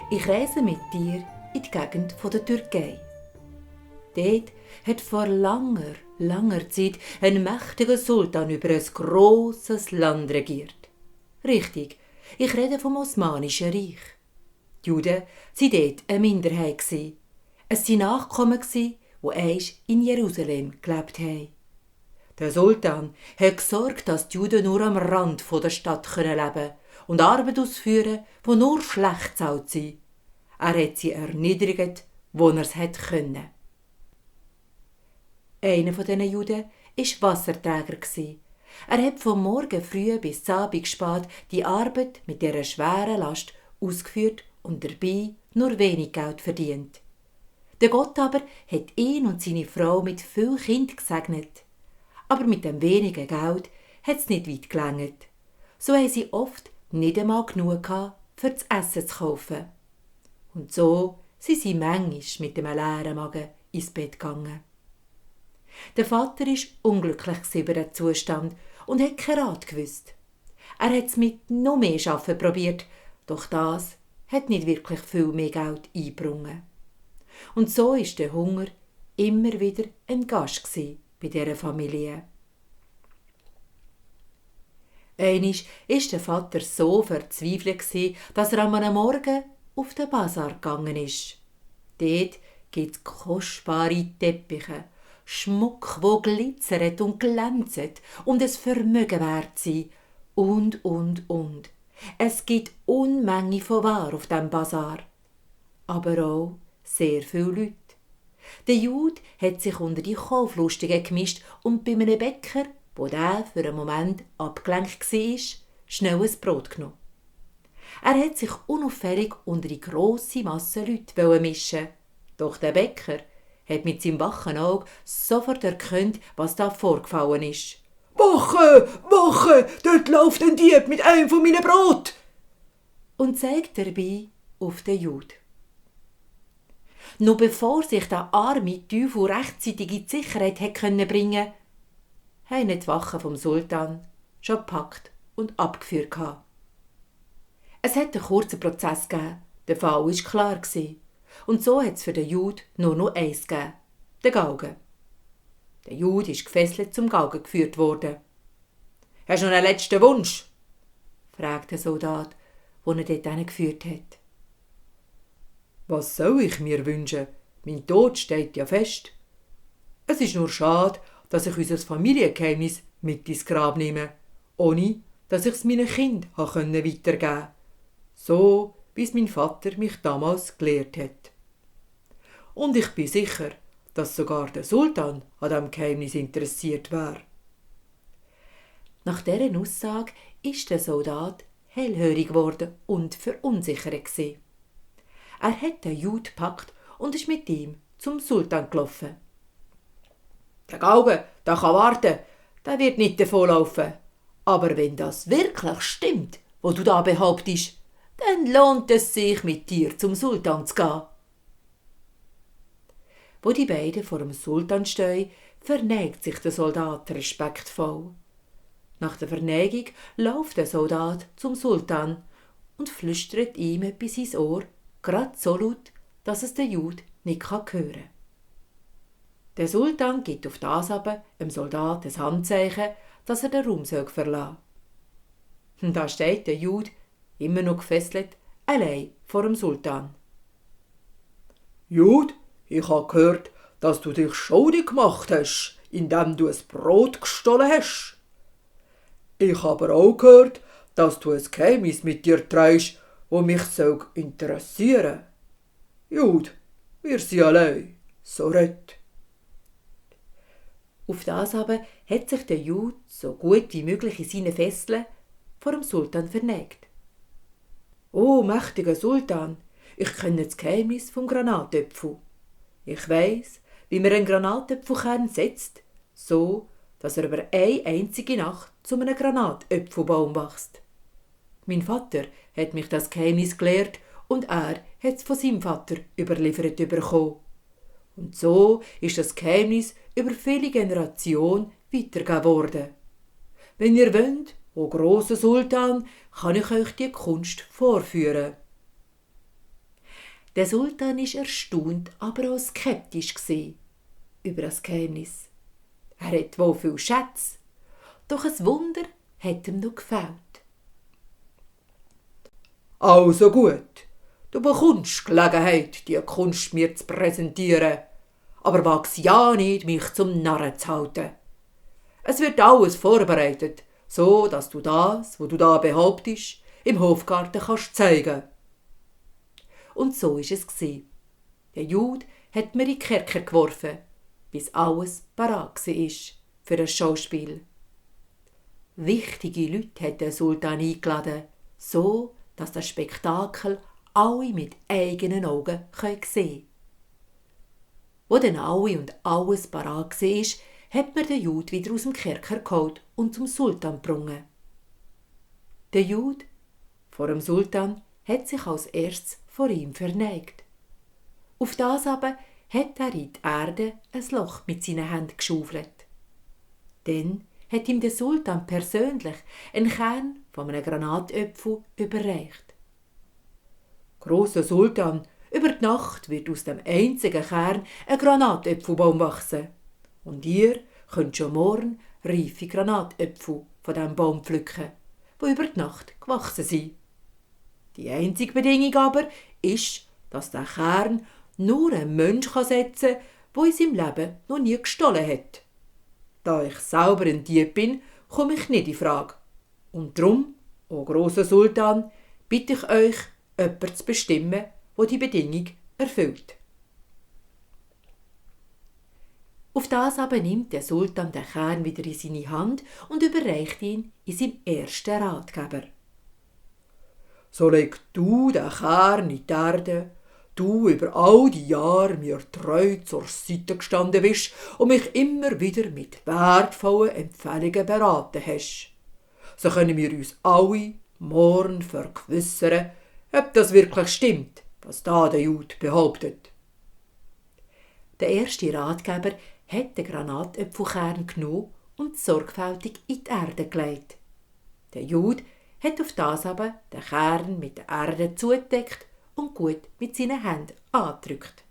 Ich reise mit dir in die Gegend der Türkei. Dort hat vor langer Zeit ein mächtiger Sultan über ein grosses Land regiert. Richtig, ich rede vom Osmanischen Reich. Die Juden waren dort eine Minderheit. Es waren Nachkommen, die einst in Jerusalem gelebt haben. Der Sultan hat gesorgt, dass die Juden nur am Rand der Stadt leben können und Arbeit ausführen, die nur schlecht bezahlt sind. Er hat sie erniedrigt, wo er es konnte. Einer von diesen Juden war Wasserträger. Er hat vom Morgen früh bis zum Abend spät die Arbeit mit dieser schweren Last ausgeführt und dabei nur wenig Geld verdient. Der Gott aber hat ihn und seine Frau mit viel Kind gesegnet. Aber mit dem wenigen Geld hat es nicht weit gelangt. So haben sie oft nicht einmal genug gehabt, für das Essen zu kaufen. Und so sind sie manchmal mit einem leeren Magen ins Bett gegangen. Der Vater war unglücklich über den Zustand und hat keinen Rat gewusst. Er hat es mit noch mehr Arbeiten probiert, doch das hat nicht wirklich viel mehr Geld eingebracht. Und so war der Hunger immer wieder ein Gast bei dieser Familie. Einmal war der Vater so verzweifelt, dass er am Morgen auf den Basar gegangen ist. Dort gibt es kostbare Teppiche, Schmuck, wo glitzert und glänzt und es Vermögen wert sein und. Es gibt Unmengen von Waren auf dem Basar, aber auch sehr viele Leute. Der Jude hat sich unter die Kauflustigen gemischt und bei einem Bäcker, wo der für einen Moment abgelenkt war, schnell ein Brot genommen. Er hat sich unauffällig unter die grosse Masse Leute mischen. Doch der Bäcker hat mit seinem wachen Auge sofort erkannt, was da vorgefallen ist. Wache, dort läuft ein Dieb mit einem von meinen Brot! Und zeigt dabei auf den Jude. Noch bevor sich der arme Teufel rechtzeitig in die Sicherheit bringen konnte, haben die Wachen vom Sultan schon gepackt und abgeführt. Es hat einen kurzen Prozess gegeben, der Fall war klar. Und so hat es für den Jude nur noch eins gegeben, den Galgen. Der Jude ist gefesselt zum Galgen geführt worden. »Hast du noch einen letzten Wunsch?« fragt der Soldat, den er dort geführt hat. »Was soll ich mir wünschen? Mein Tod steht ja fest. Es ist nur schade, dass ich unser Familiengeheimnis mit ins Grab nehme, ohne dass ich es meinen Kindern weitergeben konnte. So, wie es mein Vater mich damals gelehrt hat. Und ich bin sicher, dass sogar der Sultan an diesem Geheimnis interessiert wäre.« Nach dieser Aussage ist der Soldat hellhörig geworden und verunsichert. Er hat den Jude gepackt und ist mit ihm zum Sultan gelaufen. »Der Galgen, der kann warten, der wird nicht davonlaufen. Aber wenn das wirklich stimmt, was du da behauptest, dann lohnt es sich, mit dir zum Sultan zu gehen.« Wo die beiden vor dem Sultan stehen, verneigt sich der Soldat respektvoll. Nach der Verneigung läuft der Soldat zum Sultan und flüstert ihm etwas ins Ohr, gerade so laut, dass es der Jude nicht hören kann. Der Sultan gibt auf das aber dem Soldat ein Handzeichen, dass er den Raum verlassen soll. Da steht der Jude, immer noch gefesselt, allein vor dem Sultan. »Jude, ich habe gehört, dass du dich schuldig gemacht hast, indem du ein Brot gestohlen hast. Ich habe aber auch gehört, dass du ein Geheimnis mit dir trägst, das mich interessieren soll. Jude, wir sind allein, so red.« Auf das aber hat sich der Jude so gut wie möglich in seinen Fesseln vor dem Sultan verneigt. »O, mächtiger Sultan, ich kenne das Geheimnis vom Granatäpfel. Ich weiss, wie man einen Granatäpfelkern setzt, so, dass er über eine einzige Nacht zu einem Granatäpfelbaum wächst. Mein Vater hat mich das Geheimnis gelehrt und er hat es von seinem Vater überliefert bekommen. Und so ist das Geheimnis über viele Generationen weitergegeben worden. Wenn ihr wollt, o grosser Sultan, kann ich euch die Kunst vorführen.« Der Sultan war erstaunt, aber auch skeptisch über das Geheimnis. Er hat wohl viel Schätze, doch ein Wunder hat ihm noch gefällt. Also gut, du bekommst Gelegenheit, die Kunst mir zu präsentieren, aber wag's ja nicht, mich zum Narren zu halten. Es wird alles vorbereitet, so dass du das, was du da behauptest, im Hofgarten kannst zeigen. Und so ist es gsi. Der Jude hat mir in den Kerker geworfen, bis alles parat war für ein Schauspiel. Wichtige Leute hat der Sultan eingeladen, so dass das Spektakel alle mit eigenen Augen sehen können. Wo dann alle und alles parat war, hat mir der Jude wieder aus dem Kerker geholt und zum Sultan gebracht. Der Jude vor dem Sultan hat sich als erstes vor ihm verneigt. Auf das aber hat er in die Erde ein Loch mit seinen Händen geschaufelt. Dann hat ihm der Sultan persönlich einen Kern von einem Granatäpfel überreicht. Grosser Sultan, über die Nacht wird aus dem einzigen Kern ein Granatäpfelbaum wachsen. Und ihr könnt schon morgen reife Granatäpfel von diesem Baum pflücken, die über die Nacht gewachsen sind. Die einzige Bedingung aber ist, dass der Kern nur ein Mensch setzen kann, der in seinem Leben noch nie gestohlen hat. Da ich selber ein Dieb bin, komme ich nicht in Frage. Und darum, o grosser Sultan, bitte ich euch, jemanden zu bestimmen, der die Bedingung erfüllt. Auf das aber nimmt der Sultan den Kern wieder in seine Hand und überreicht ihn in seinem ersten Ratgeber. So leg du den Kern in die Erde, du über all die Jahre mir treu zur Seite gestanden bist und mich immer wieder mit wertvollen Empfehlungen beraten hast. So können wir uns alle morgen vergewissern, ob das wirklich stimmt, was da der Jude behauptet. Der erste Ratgeber hat den Granatäpfelkern genommen und sorgfältig in die Erde gelegt. Der Jude hat auf das aber den Kern mit der Erde zugedeckt und gut mit seinen Händen angedrückt.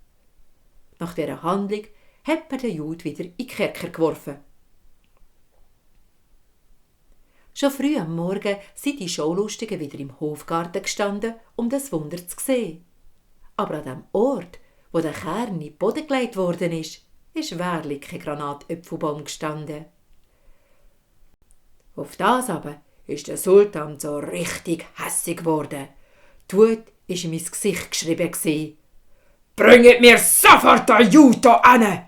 Nach dieser Handlung hat man den Jude wieder in den Kerker geworfen. Schon früh am Morgen sind die Schaulustigen wieder im Hofgarten gestanden, um das Wunder zu sehen. Aber an dem Ort, wo der Kern in den Boden gelegt worden ist wahrlich kein Granatäpfelbaum gestanden. Auf das aber ist der Sultan so richtig hässig geworden. Die Wut war ihm ins Gesicht geschrieben. «Bringet mir sofort den Jude hin!»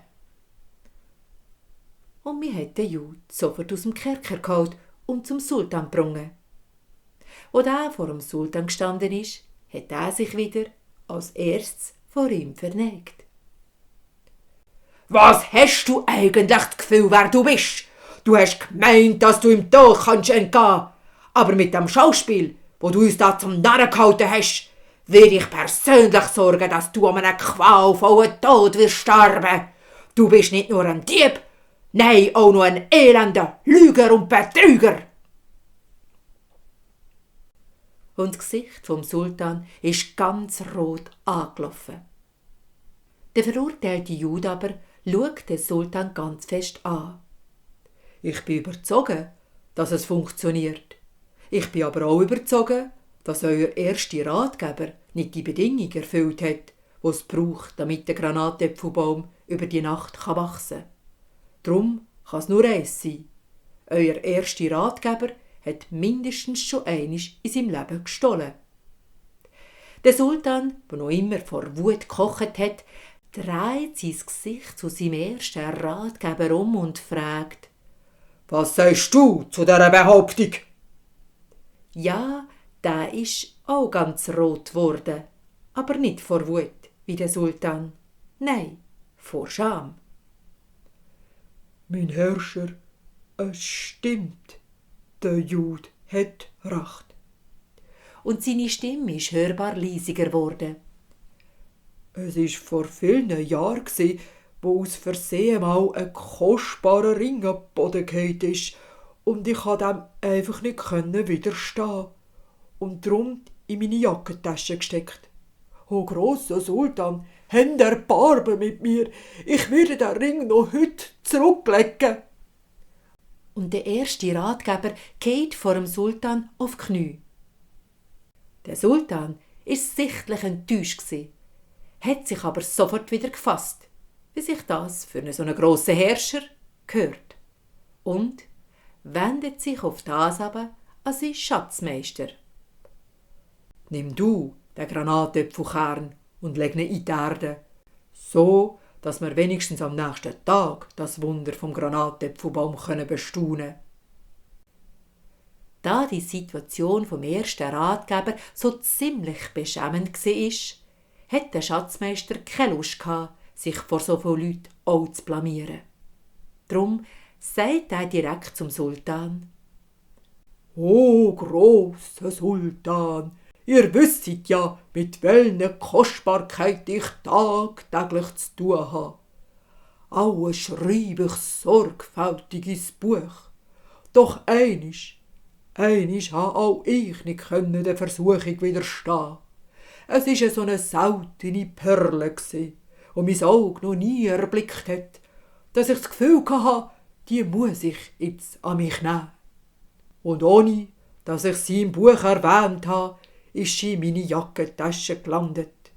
Und mir hat den Jude sofort aus dem Kerker geholt und zum Sultan gebracht. Als er vor dem Sultan gestanden ist, hat er sich wieder als erstes vor ihm verneigt. «Was hast du eigentlich das Gefühl, wer du bist? Du hast gemeint, dass du im Tod entgehen kannst. Aber mit dem Schauspiel, wo du uns da zum Narren gehalten hast, werde ich persönlich sorgen, dass du an einem qualvollen Tod wirst sterben. Du bist nicht nur ein Dieb, nein, auch noch ein elender Lüger und Betrüger.» Und das Gesicht vom Sultan ist ganz rot angelaufen. Der verurteilte Jude aber schaut den Sultan ganz fest an. «Ich bin überzeugt, dass es funktioniert. Ich bin aber auch überzeugt, dass euer erster Ratgeber nicht die Bedingung erfüllt hat, die es braucht, damit der Granatäpfelbaum über die Nacht wachsen kann. Darum kann es nur eins sein. Euer erster Ratgeber hat mindestens schon einmal in seinem Leben gestohlen.» Der Sultan, der noch immer vor Wut gekocht hat, dreht sein Gesicht zu seinem ersten Ratgeber um und fragt: «Was sagst du zu dieser Behauptung?» Ja, der ist auch ganz rot geworden, aber nicht vor Wut wie der Sultan. Nein, vor Scham. «Mein Herrscher, es stimmt, der Jude hat recht.» Und seine Stimme ist hörbar leisiger geworden. «Es war vor vielen Jahren, wo aus Versehen mal ein kostbarer Ring am Boden gefallen ist und ich konnte dem einfach nicht widerstehen und darum in meine Jackentasche gesteckt. »O grosser Sultan, habt Erbarmen mit mir, ich werde den Ring noch heute zurücklegen.« Und der erste Ratgeber geht vor dem Sultan auf die Knie. Der Sultan war sichtlich enttäuscht, hat sich aber sofort wieder gefasst, wie sich das für einen so einen grossen Herrscher gehört, und wendet sich auf das aber an seinen Schatzmeister. »Nimm du den Granatäpfelkern und leg ihn in die Erde, so dass wir wenigstens am nächsten Tag das Wunder vom Granatäpfelbaum bestaunen können.« Da die Situation vom ersten Ratgeber so ziemlich beschämend war, hat der Schatzmeister keine Lust gehabt, sich vor so vielen Leuten auch zu blamieren. Drum sagt er direkt zum Sultan: »O grosser Sultan, ihr wüsstet ja, mit welcher Kostbarkeit ich tagtäglich zu tun habe. Alles schreibe ich sorgfältig ins Buch. Doch einisch habe auch ich nicht der Versuchung widerstehen. Es war so eine seltene Perle, die mein Auge noch nie erblickt hat, dass ich das Gefühl hatte, die muss ich jetzt an mich nehmen. Und ohne, dass ich sie im Buch erwähnt habe, ist sie in meine Jackentasche gelandet.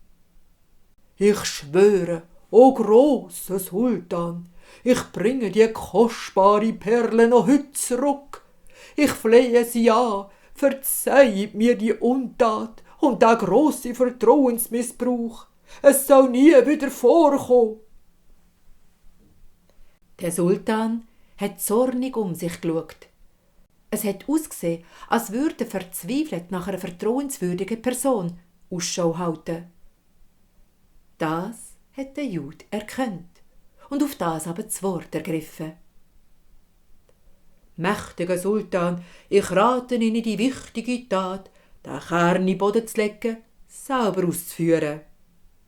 Ich schwöre, o grosser Sultan, ich bringe die kostbare Perle noch heute zurück. Ich flehe sie an, verzeiht mir die Untat und der grosse Vertrauensmissbrauch. Es soll nie wieder vorkommen.« Der Sultan hat zornig um sich geschaut. Es hat ausgesehen, als würde er verzweifelt nach einer vertrauenswürdigen Person Ausschau halten. Das hat der Jude erkannt und auf das aber das Wort ergriffen. »Mächtiger Sultan, ich rate Ihnen die wichtige Tat, den Kern in den Boden zu legen, selber auszuführen.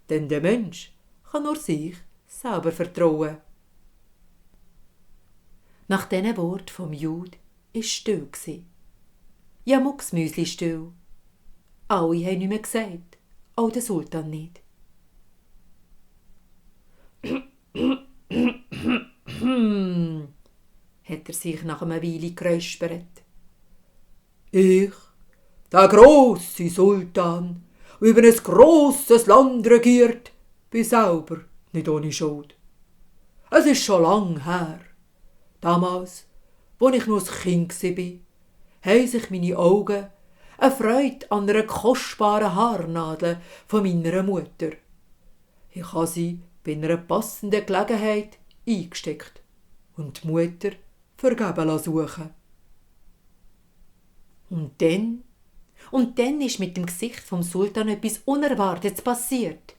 Denn der Mensch kann nur sich selber vertrauen.« Nach diesen Worten vom Jude war es still. Ja, mucksmüsli still. Alle haben nicht mehr gesagt, auch der Sultan nicht. Hat er sich nach einer Weile geräuspert. »Ich, der grosse Sultan, der über ein grosses Land regiert, bin selber nicht ohne Schuld. Es ist schon lang her. Damals, als ich noch ein Kind war, haben sich meine Augen erfreut an einer kostbaren Haarnadel von meiner Mutter. Ich habe sie bei einer passenden Gelegenheit eingesteckt und die Mutter vergeben suchen. Und dann ist mit dem Gesicht vom Sultan etwas Unerwartetes passiert.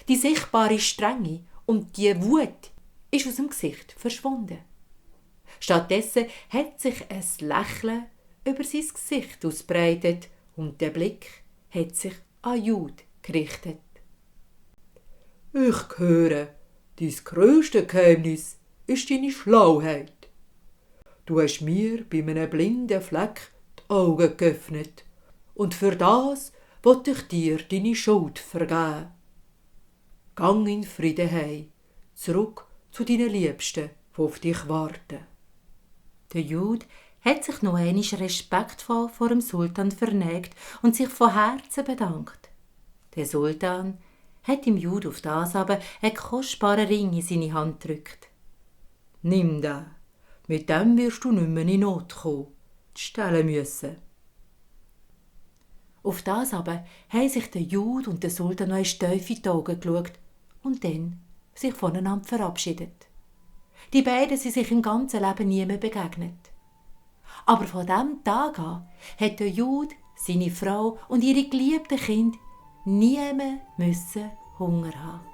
Die sichtbare Strenge und die Wut ist aus dem Gesicht verschwunden. Stattdessen hat sich ein Lächeln über sein Gesicht ausbreitet und der Blick hat sich an Jude gerichtet. »Ich höre, dein grösste Geheimnis ist deine Schlauheit. Du hast mir bei einem blinden Fleck die Augen geöffnet und für das will ich dir deine Schuld vergeben. Gang in Frieden heim, zurück zu deinen Liebsten, die auf dich warten.« Der Jude hat sich noch einmal respektvoll vor dem Sultan verneigt und sich von Herzen bedankt. Der Sultan hat dem Jude auf das aber einen kostbaren Ring in seine Hand gedrückt. »Nimm den, mit dem wirst du nicht mehr in Not kommen, stellen müssen.« Auf das aber haben sich der Jude und der Sultan noch steif in die Augen geschaut und dann sich voneinander verabschiedet. Die beiden sind sich im ganzen Leben nie mehr begegnet. Aber von diesem Tag an hat der Jude, seine Frau und ihre geliebten Kinder nie mehr Hunger haben.